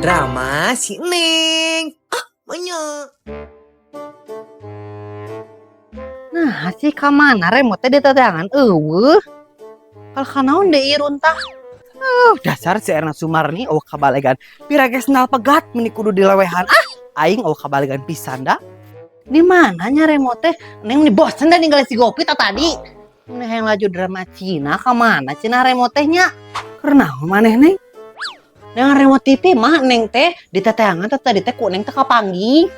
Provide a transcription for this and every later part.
Drama si Neng. Ah, banyak. Nah, sih ka mana remote teh diteteangan euweuh. Kal kanaon deui runtah. Dasar si Erna Sumarni euweuh kabalegan. Pira ge sendal pegat meni kudu dilewehan. Ah, aing euweuh kabalegan pisan da. Di mana nya remote teh? Neng nih bosen dah ninggalin si Gopi ta tadi. Ini yang laju drama Cina ka mana cenah remote teh nya? Keur naon maneh, Neng? Dengan remote TV mah Neng teh diteteangan teh tadi teh ku Neng teh kapanggih.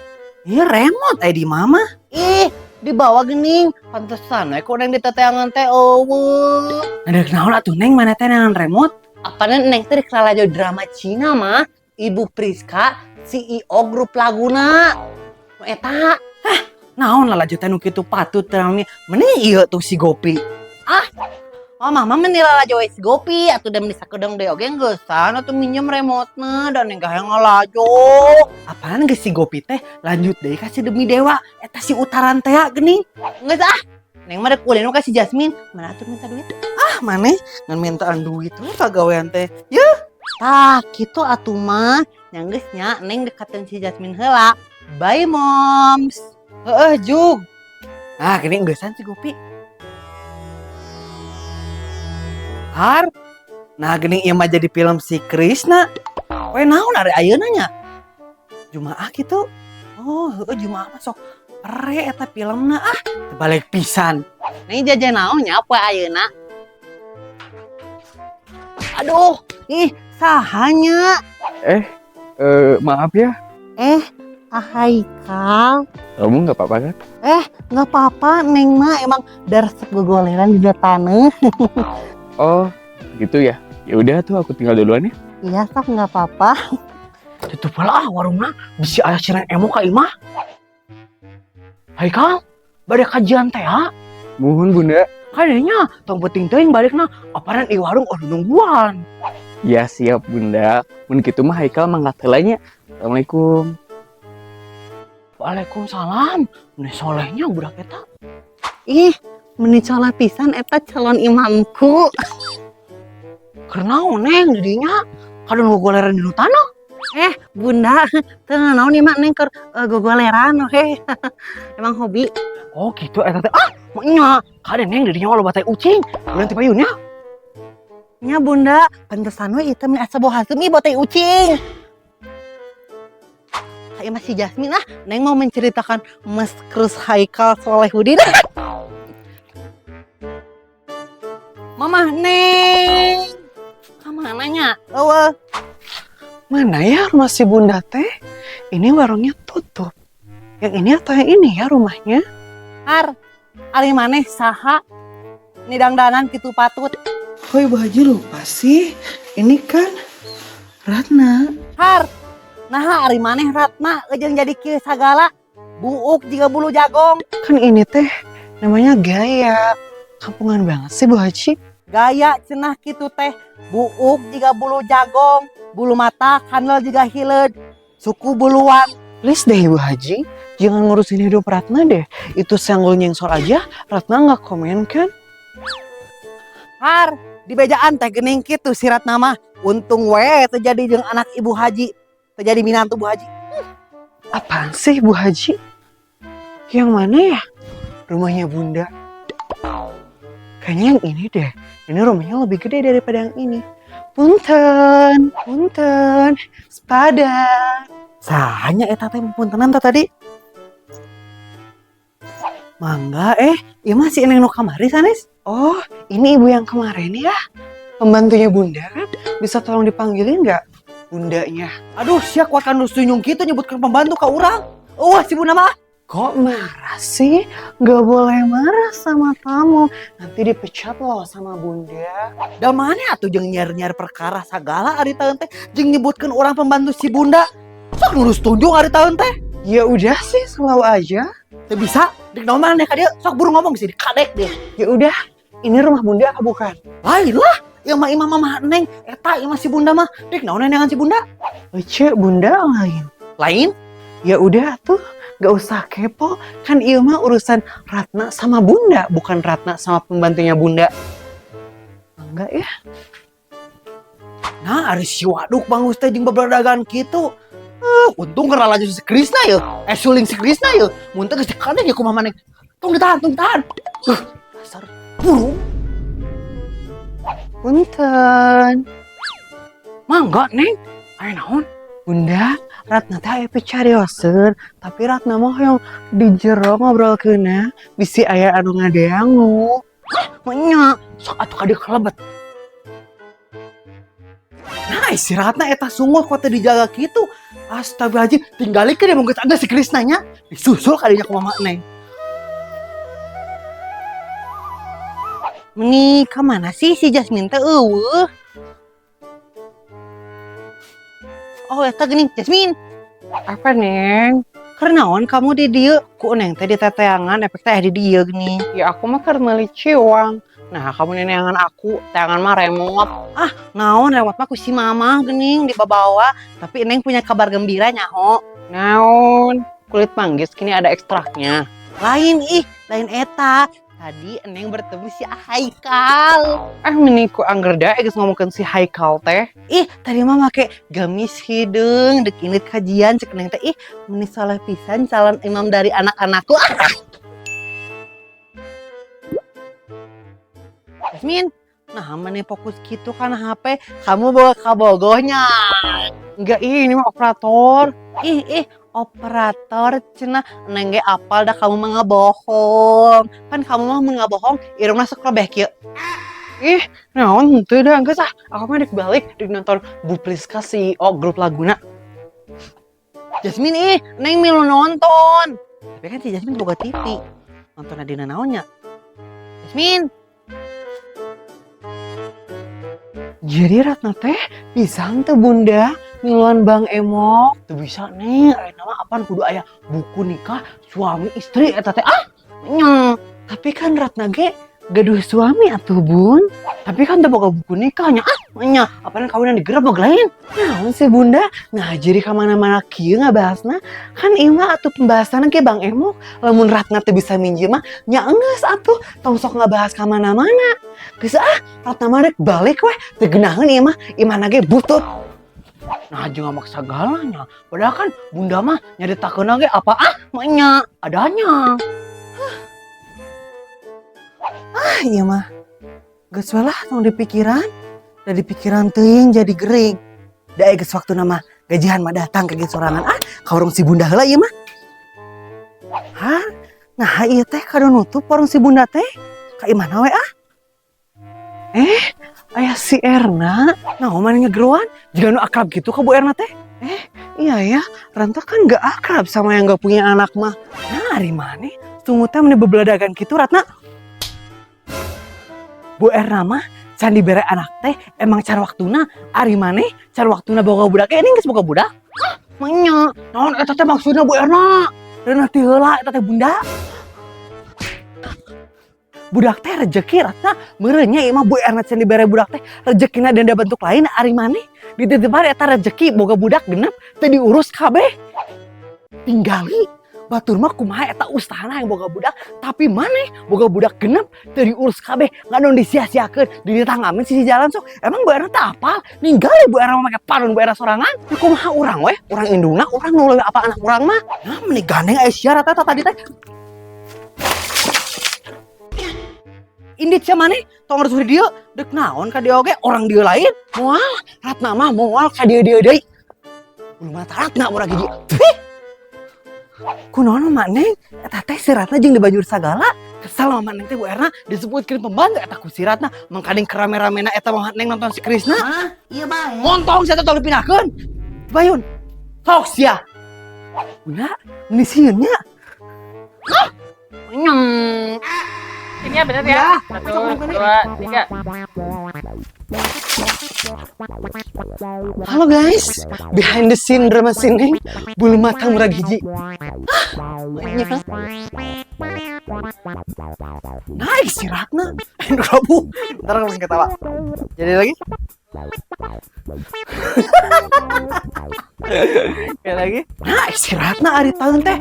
Ini remote di mama. Ih, dibawa gening. Pantesan we ku Neng diteteangan teh euweuh. Ada naon atuh, Neng, mana teh neangan remote? Apaan Neng teh laju drama Cina mah? Ibu Priska, CEO Grup Laguna. Nu eta. Naon lalajo teh nu kitu patut teh naon meni ieu tuh si Gopi. Oh, mama meni lalajo we si Gopi atuh da meni sakedeung deui oge geusan atuh minjem remote-na dan Neng hayang ngalajo. Apaan geus si Gopi teh lanjut deui ka si Demi Dewa eta si Utaran teh geuning. Geus ah. Neng mah rek ulin ka si Jasmine. Mana atuh minta duit? Ah, maneh ngan mintaan duit we kagawean teh. Tah, kitu atuh mah. Nya geus nya Neng dekatin si Jasmine heula. Bye, Moms. Heeh, jug. Nah, gini geusan si Gopi. Har. Nah, gini ieu mah jadi film si Krisna. We naon ari ayeuna nya? Jumaah kitu. Oh, heueuh, Jumaah mah sok pere eta filmna, ah, terbalik pisan. Neng jajan naon nya poe ayeuna? Aduh, ih, sahanya. Eh, maaf ya. Eh, ah, Haikal. Kamu nggak apa-apa kan? Nggak apa-apa, Neng mah emang daresep gogoleran di taneuh. Oh, gitu ya. Ya udah tuh, aku tinggal duluan ya. Iya, sok, nggak apa-apa. Tutup lah warungna, bisi aya cireng emo ka imah. Haikal, bade kajian teh ha? Muhun, Bunda. Kayaknya tong penting teuing balikna, aparan i warung oh nungguan. Ya siap, Bunda. Mun kitu mah Haikal mangkat heula nya. Assalamualaikum. Waalaikumsalam. Meni solehnya budak eta. Ih, meni soleh pisan eta calon imamku. Keur naon, Neng, di dinya? Kadon gogoleran di nu taneuh. Eh, Bunda, teu naon ieu mah Neng keur gogoleran we. Emang hobi. Oh, gitu eta teh. Ah, nya kade, Neng, di dinya loba tai ucing. Ulah ti payun nya. Nya, Bunda, pantesan we ieu teh meni asa bau haseum ih bau tai ucing. Kayak masih Jasmine ah, Neng mau menceritakan Mas Krus Haikal Solehudin. Mama Neng, kemana nya? Eueuh. Mana ya rumah si Bunda teh? Ini warungnya tutup. Yang ini atau yang ini ya rumahnya? Har, ari maneh saha? Nidangdanan kitu patut. Kok Ibu Haji lupa sih? Ini kan Ratna. Har, nah ari maneh Ratna jeung jadi kieu sagala. Buuk jiga bulu jagong. Kan ini teh namanya gaya. Kampungan banget sih, Bu Haji. Gaya cenah kitu teh. Buuk jiga bulu jagong, bulu mata kandel jiga hileud, suku buluan. Please deh, Ibu Haji, jangan ngurusin hidup Ratna deh. Itu senggol nyengsor aja, Ratna nggak komen kan? Har, di bejaan teh gening kitu si Ratna mah. Untung we teu jadi jeung anak Ibu Haji, teu jadi minantu Bu Haji. Apaan sih, Bu Haji? Yang mana ya rumahnya Bunda? Kayaknya yang ini deh. Ini rumahnya lebih gede daripada yang ini. Punten, punten, sepada. Sahanya eta teh puntenan teh tadi. Mangga, ieu mah si Neng nu kamari sanes. Oh, ini ibu yang kemarin ya? Pembantunya Bunda kan? Bisa tolong dipanggilin nggak bundanya? Aduh, sia kuat kan senyum kitu nyebutkeun pembantu ka urang. Eueuh si Bunda mah. Kok marah sih? Gak boleh marah sama tamu. Nanti dipecat loh sama Bunda. Da mana atuh jeung nyiar-nyiar perkara sagala ari taeun teh jeung nyebutkeun urang pembantu si Bunda. Sok nurus tunjung ari taeun teh. Ya udah sih, selalu aja. Teu bisa, dik naon maneh ka dieu, sok buru ngomong sih dikadek dia. Ya udah, ini rumah Bunda apa bukan? Lain lah, ieu mah imah mama Neng, eta imah si Bunda mah. Dik naon neangan si Bunda? Ece, Bunda lain. Lain? Ya udah tuh, gak usah kepo. Kan ieu mah urusan Ratna sama Bunda, bukan Ratna sama pembantunya Bunda. Enggak ya? Nah, ari si waduk bangus teh jeung babeladagan kitu. Untung keur laju si Krisna ya. Suling si Krisna ya. Mun teh geus dikadeng ya kumaha maneh. Tong ditahan, tong ditahan. Dasar burung. Punten. Mangga, Neng. Aya naon? Bunda, Ratna teh aya picarioseun, tapi Ratna mah hoyong di jero ngobrolkeunna bisi aya anu ngadeangu. Menya, sok atuh ka dieu kalebet. Nah, si Ratna eta sungut kok teu dijaga kitu. Astagfirullahaladzim, tinggalikeun ya mun geus ada si Krisna nya. Disusul ka dinya ku mama Neng. Meni ka mana sih si Jasmine teh eueuh? Oh, eta geuning Jasmine. Apa, Neng? Keur naon kamu di dieu? Ku Neng teh diteteangan efek teh di dieu geuning. Ya aku mah keur meuli ciwang. Nah, kamu neneangan aku, teangan mah remote. Ah, naon lewat mah ku si mama geuning dibawa. Tapi Neng punya kabar gembira nyaho. Naon? Kulit manggis kini ada ekstraknya. Lain ih, lain eta. Tadi Neng bertemu si Haikal. Meni ku angger dae geus ngomongkeun si Haikal teh. Ih, tadi mah make gamis hideung dek indit kajian cek Neng teh. Ih, meni soleh pisan calon imam dari anak-anakku. Jasmine, nah mana fokus gitu kan HP, kamu bawa kabogohnya. Enggak, ih, ini mah operator. Ih, operator cenah, Neng ge apal dah kamu mah ngebohong. Pan kamu mah mun ngabohong, irungna sok lebeh kieu. Ih, naon henteu dah, geus ah. Aku mah dek balik dek nonton Bu Priska CEO grup Laguna. Jasmine ih, Neng milu nonton. Tapi kan si Jasmine boga TV. Nonton dina naonnya? Jasmine. Jadi Ratna teh bisa henteu Bunda miluan Bang Emok? Teu bisa Neng, ayeuna mah apaan kudu aya buku nikah suami istri eta teh ah. Nya. Tapi kan Ratna ge gaduh suami atuh Bun. Tapi kan teu boga buku nikahnya ah. Nya, apaan kawinan digerebeg lain? Naon sih Bunda? Nah, jadi ka mana-mana kieu ngabahasna? Kan ieu mah atuh pembahasanna ge Bang Emok. Lamun Ratna teu bisa minjem mah nya enggeus atuh tong sok ngabahas ka mana-mana. Geus ah, Ratna mah rek balik weh, teu geunaheun ieu mah, imahna ge butut. Nah, jeung ngamaksa sagalanya. Padahal kan Bunda mah nyaritakeunna ge apa ah, nya adanya. Ah, iya mah. Geus we lah tong dipikiran. Da dipikiran teuing jadi gering. Da geus waktuna mah gajihan mah datang ke sorangan ah, ka warung si Bunda heula ieu mah. Hah? Nah, ieu teh kado nutup warung si Bunda teh. Ka imahna we ah. Aya si Erna. Nah, mana ngegeroan? Jiga nu akrab gitu ka Bu Erna teh. Iya ya, Ranta kan gak akrab sama yang gak punya anak mah. Nah, ari maneh sungutnya meni bebeladagan gitu Ratna. Bu Erna mah can dibere anak teh emang can waktuna, ari maneh can waktuna boga budak ini geus boga budak. Hah, menya. Naon eta teh maksudna Bu Erna? Reunah ti heula eta teh Bunda. Budak teh rejeki Ratna, meureunnya ieu mah Bu Erna can dibere budak teh rejekina denda bentuk lain ari maneh dititipan eta rejeki boga budak genep teu diurus kabeh. Tinggali batur mah kumaha eta usahana yang boga budak tapi maneh boga budak genep teu diurus kabeh ngadon disia-siakeun ditanggamin sisi jalan sok. Emang Bu Erna teh apal? Ninggali Bu Erna mah make panon Bu Erna sorangan. Ya kumaha urang weh, urang indungna urang nu leuwih apa anak urang mah. Nah meni gandeng aya sia rata tadi teh. Indit sia maneh tong harus di dieu deuk naon ka dieu oge orang dieu lain. Moal Ratna mah moal ka dieu-dieu deui. Belum mata Ratna urang hiji. Kunaon mah Neng? Eta teh si Ratna jeung dibanjur sagala. Kesel mama Neng teh Bu Erna disebutkeun pembantu eta ku si Ratna. Mangkaning kerame-ramena eta mah Neng nonton si Krisna. Hah? Iya bae. Montong sia teh tong dipindahkeun. Bayun. Sok sia. Bunda, meni sieun nya. Hah? Nyeng. Ini ya bener ya. 1, 2, 3. Halo guys, behind the scene drama sini bulu mata murag hiji. Naik si Ratna. Rabu. Ntar aku ketawa. Jadi lagi. Kayak lagi. Naik si Ratna ari tahun teh.